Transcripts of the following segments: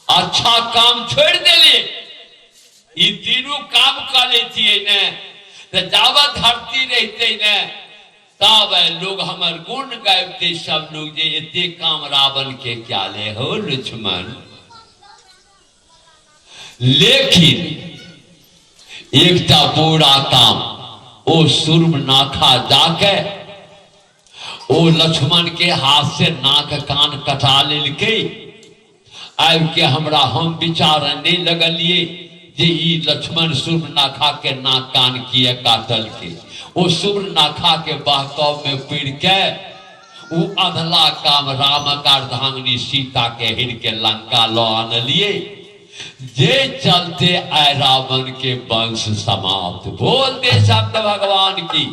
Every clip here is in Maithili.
अच्छा काम छोड़ि देलियै। ई तीनू काम कऽ लैतियै ने तऽ जाबत धरती रहितै ने तब लोग हमर गुण गाबिते सब लोग जे एते काम रावण के क्या ले हो लक्ष्मण। लेकिन एकटा बुरा काम ओ सूर्यनाखा जाके ओ लक्ष्मण के हाथ से नाक कान कटा लेलकै। आबि के हमरा हम विचार नहि लगलियै जे ई लक्ष्मण सूर्यनाखा के नाक कान किए काटलकै। ओ सूर्यनाखा के बहकाव में पड़ि के ओ अधला काम रामक अर्धांगिनी सीता के हिर के लंका लऽ आनलियै, जे चलते आइ रावण के वंश समाप्त। बोल दे शब्द भगवान की।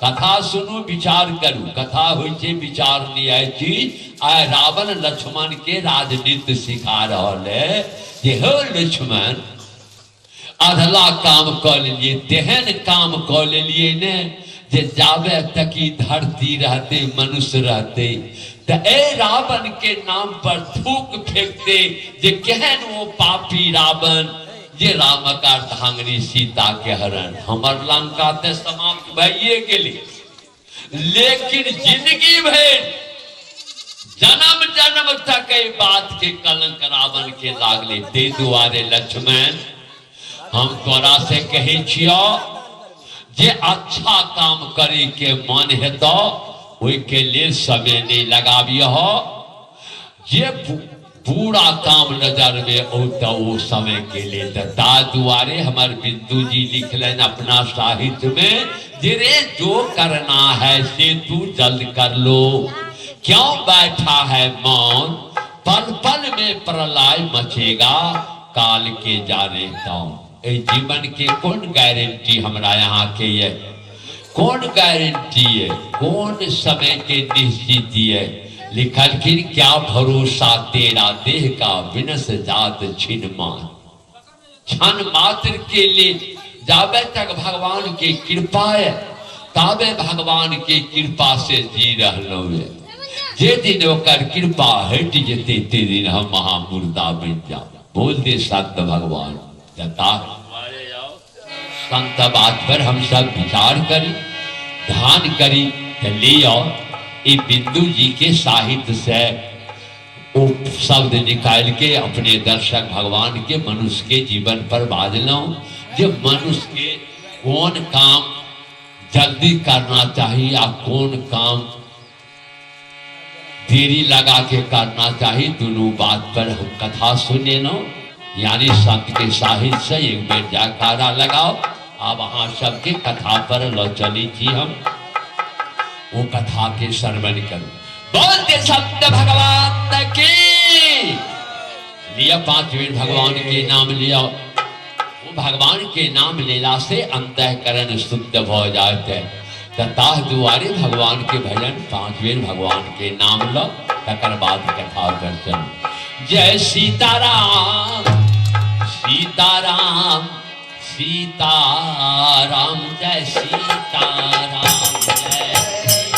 कथा सुनू, विचार करू। कथा होइ छै विचारणीय चीज। आइ रावण लक्ष्मण के राजनीति सिखा रहल है जे हो लक्ष्मण, अधला काम कऽ लेलियै, तेहन काम कऽ लेलियै ने जे जाबे तक ई धरती रहते मनुष्य रहते तऽ एहि रावण के नाम पर थूक फेंकते जे केहन ओ पापी रावण जे रामक अर्धांगिनी सीता के हरण। हमर लंका तऽ समाप्त भइए गेलै, लेकिन जिंदगी भरि जन्म जन्म तक एहि बात के कलंक रावण के लागले। ताहि दुआरे लक्ष्मण हम तोरा से कहै छियौ जे अच्छा काम करे के मन हेतौ ओहिके लेल समय नहि लगाबियह। जे बुरा काम नजर में औतौ ओ समय के लेल। तऽ ता दुआरे हमर बिंदु जी लिखलनि अपना साहित्य में जे रे जो करना है से तू जल्द कर लो, क्यों बैठा है मौन, पल पल में प्रलय मचेगा, काल के जाने कौन। एहि जीवन के कोन गारंटी हमरा यहाँ के ये, कोन गारंटी ये, कोन समय के निश्चित ये। लिखलखिन क्या भरोसा तेरा देह का विनस जात छिन मान। क्षण मात्र के लिए जाबे तक भगवान के कृपा है ताबे भगवान के कृपा से जी रहलहुँ ये। जे दिन ओकर कृपा हटि जेतै ते दिन हम महामुर्दा बनि जाब। बोल दे संत भगवान जता संत बात पर हम सब विचार करी ध्यान करी। तो ले आओ ई बिंदु जी के साहित्य से ओ शब्द निकाल के अपने दर्शक भगवान के मनुष्य के जीवन पर बाजलहुँ जे मनुष्य के कौन काम जल्दी करना चाहिए आ कौन काम देरी लगा के करना चाहिए। दोनों बात पर हम कथा सुनेलहुँ, यानी संत के साहित्य से एक बेर जयकारा लगाओ। आब अहाँ सबके कथा पर ल चली छी हम, वो कथा के श्रवण करू। बोलते संत भगवान की। लिया 5 बेर भगवान के नाम लिया। वो भगवान के नाम लेला से अंतःकरण शुद्ध भ जाते है। ताह दुआरे भगवान के भजन 5 बेर भगवान के नाम लो, तकर बाद कथा पर चलू। जय सीताराम सीताराम सीताराम जय सीताराम जय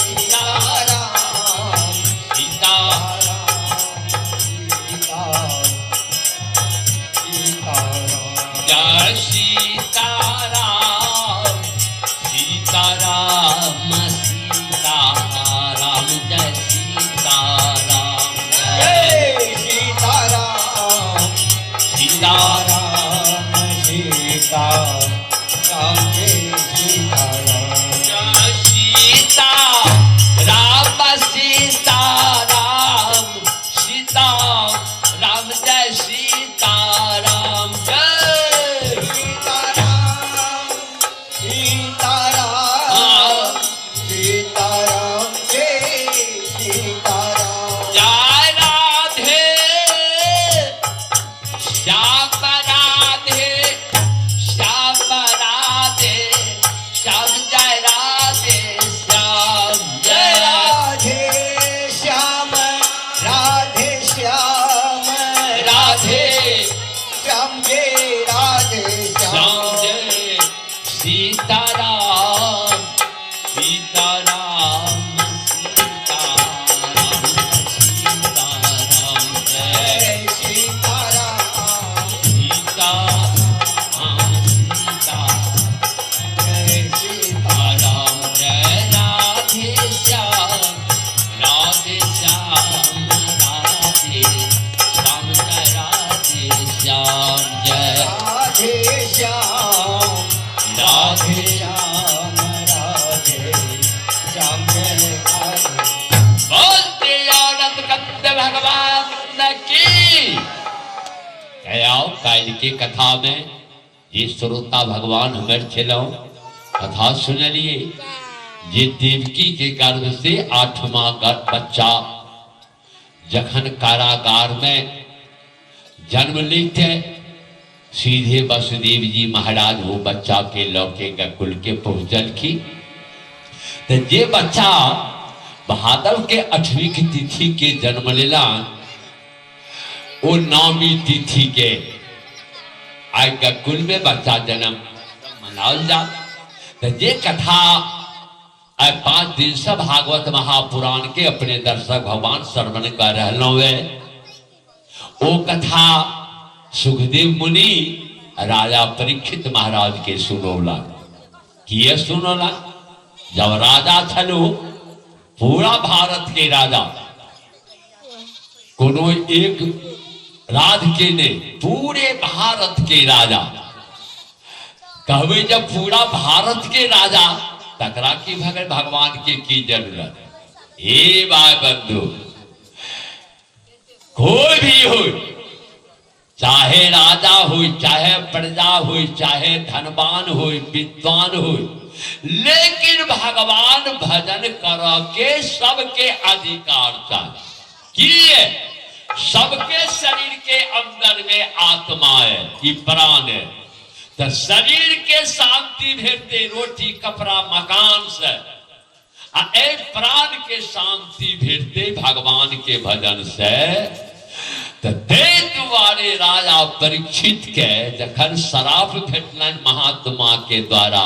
सीताराम सीता जय सीताराम सीताराम सीताराम जय सीताराम जय सीताराम सीताराम सीताराम जय सीताराम जय सीता राम सीता राम सीता राम जय सीता राम जय सीताराम सीताराम सीताराम जय सीताराम जय राधे श्याम राधे श्याम राधे श्याम जय राधे श्याम जय राधे श्याम राधे श्याम राधे तऽ आउ काल्हिके कथामे जे श्रोता भगवान हमर छलहुँ कथा सुनलियै जे देवकी के गर्भ से आठमा बच्चा जखन कारागार में जन्म लेते सीधे वसुदेव जी महाराज वो बच्चा के लऽ के गकुल के पहुँचलखिन। तऽ जे बच्चा भादव के अठवीं के तिथि के जन्म लेला ओ नवमी तिथि के आइ गकुल में बच्चा जन्म मनाओल जा। तऽ जे कथा आइ 5 दिन से भागवत महापुराण के अपने दर्शक भगवान श्रवण कर रहलहुँ है, ओ कथा सुखदेव मुनि राजा परीक्षित महाराज के सुनौला। किए सुनौला? जब राजा छलू पूरा भारत के राजा, कोनो एक राज के नहीं, पूरे भारत के राजा कहबे। जब पूरा भारत के राजा तकरा की भगत भगवान के की जरूरत? हे भाई बंधु, कोई भी हो, चाहे राजा हो, चाहे प्रजा हो, चाहे धनवान हो, विद्वान हो, लेकिन भगवान भजन कर के सबके अधिकार चाहिए। की है? सबके शरीर के अंदर में आत्मा है, ये प्राण है। तो शरीर के शांति भेटते रोटी कपड़ा मकान से, आ ए प्राण के शांति भेटते भगवान के भजन से। तो ते दुआरे राजा परीक्षित के जखन श्राप भेटलनि महात्मा के द्वारा,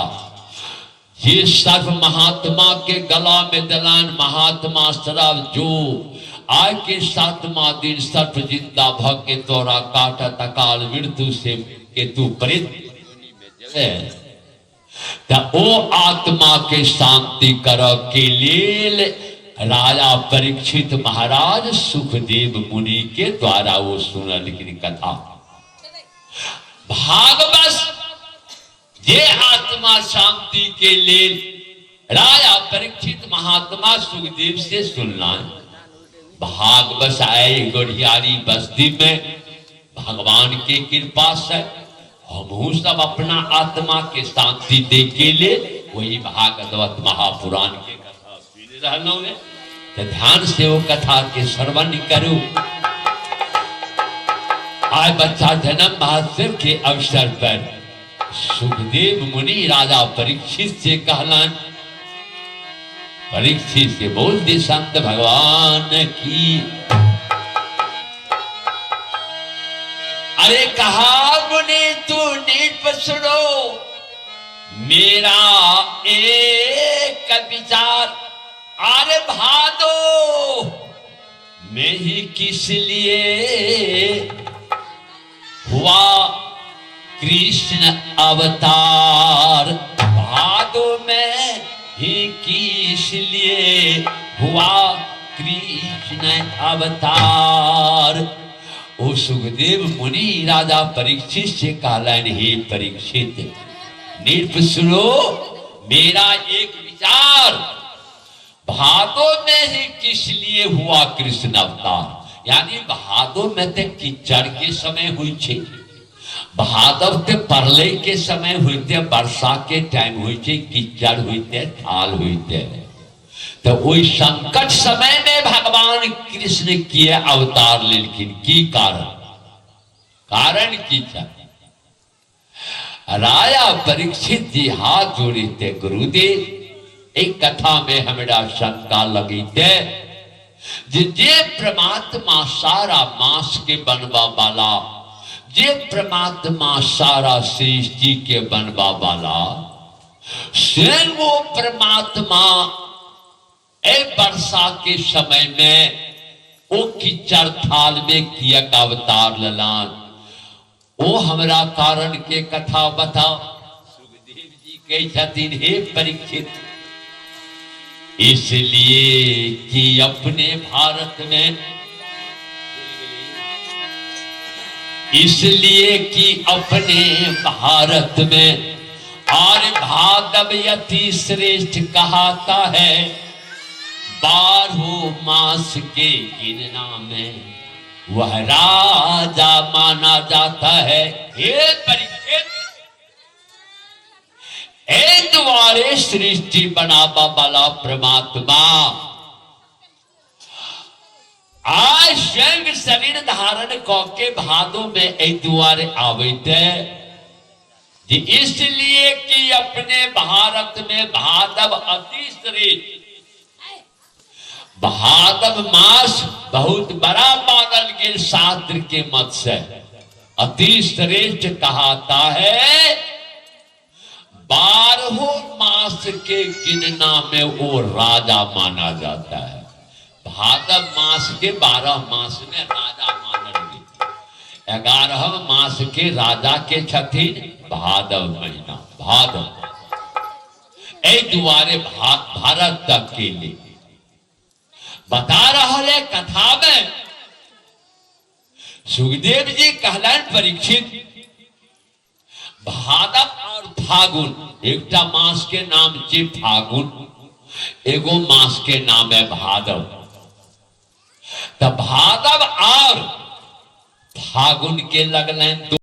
जे सर्प महात्मा के गला में दिलनि महात्मा श्राप, जो आय के 7वां दिन सर्प जिंदा भ के तोरा काटत अकाल मृत्यु से के तू प्रेत त ओ आत्मा के शांति कर के लेल राजा परीक्षित महाराज सुखदेव मुनि के द्वारा वो सुनलखिन कथा। भागवत जे आत्मा शांति के लेल राजा परीक्षित महात्मा सुखदेव से सुनना, भागवत आए गोढ़ियारी बस्ती में भगवान के कृपा से हमहू सब अपना आत्मा के शांति दे के लिए वही भागवत महापुराण के कथा सुन रहलहुँ है। तो ध्यान से वो कथा के श्रवण करू। आय बच्चा जन्म महोत्सव के अवसर पर सुखदेव मुनि राजा परीक्षित से कहलन, परीक्षित से बोल दे संत भगवान की। अरे कहा मुनि तू नीप सुनो मेरा एक विचार, अरे भादो में ही किस लिए हुआ कृष्ण अवतार, भादो में ही किस लिए हुआ कृष्ण अवतार। ओ सुखदेव मुनि राजा परीक्षित से कहलन, हे परीक्षित नृप सुनो मेरा एक विचार, भादो में ही किस लिए हुआ कृष्ण अवतार। यानी भादो में ते कीचड़ के समय हुई छे, भादव ते परलय के समय होते, वर्षा के टाइम हुई छे, कीचड़ होते, थाल होते, तो वही संकट समय में भगवान कृष्ण किए अवतार लेलखिन। की कारण? कारण की छे? राजा परीक्षित जी हाथ जोड़े थे, गुरुदेव एक कथा में हमरा शंका लगी थे जे जे परमात्मा सारा मास के बनवा वाला, जे परमात्मा सारा सृष्टि के बनवा वाला, स्वयं वो परमात्मा ए वर्षा के समय में ओ कीचड़ थाल में कियक अवतार ललान, ओ हमरा कारण के कथा बताओ। सुखदेव जी कहै छथिन, हे परीक्षित, इसलिए कि अपने भारत में, इसलिए कि अपने भारत में और भादव अति श्रेष्ठ कहाता है, 12 मास के गिनना में। वह राजा माना जाता है। हे परीक्षित, एहि दुआरे सृष्टि बनाबऽ वाला परमात्मा आइ स्वयं शरीर धारण कऽ के भादो में एहि दुआरे आबैत है जे इसलिए कि अपने भारत में भादव अति श्रेष्ठ, भादव मास बहुत बड़ा मानल गेल शास्त्र के मत से अति श्रेष्ठ कहाता है। 12 मास के गिनना में वो राजा माना जाता है। भादव मास के 12 मास में राजा मानल गेल। 11 मास के राजा के छथिन भादव महीना, भादव। एहि दुआरे भारत तक के लिए बता रहा है कथा में सुखदेव जी कहलनि परीक्षित, भादव और फागुन, एकटा मास के नाम छै फागुन, एगो मास के नाम है भादव। तऽ भादव और फागुन के लगलनि।